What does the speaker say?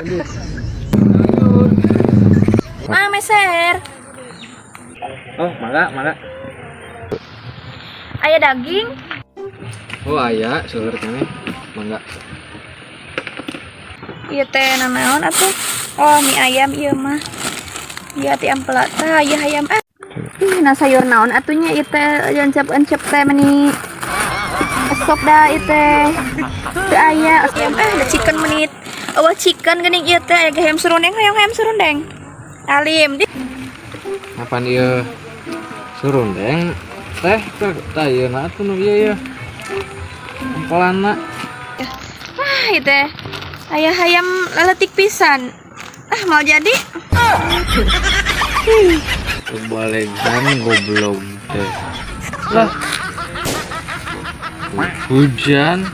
Lanjut. Ah, meser. Oh, mangga, mangga. Aya daging? Oh, aya, seueur keneh. Mangga. Ieu teh nanaon atuh? Oh, mie ayam ieu mah. Ieu ti ampela tah, ieu hayam ah. Ih, nah sayur naon atuh nya ieu teh, encep-encep teh meni sok dah ieu teh. Teu aya ayam ah, ada chicken menit. Oh, chicken geuning ieu teh aya hayam serundeng, hayang hayam serundeng. Alim di. Apaan ieu? Serundeng teh teh tah ieu na atuh nu ieu ya. Ampelana. Ah, ieu teh. Aya hayam laletik pisan. Ah, mau jadi? Kebalegan goblok teh. Lah. Hujan.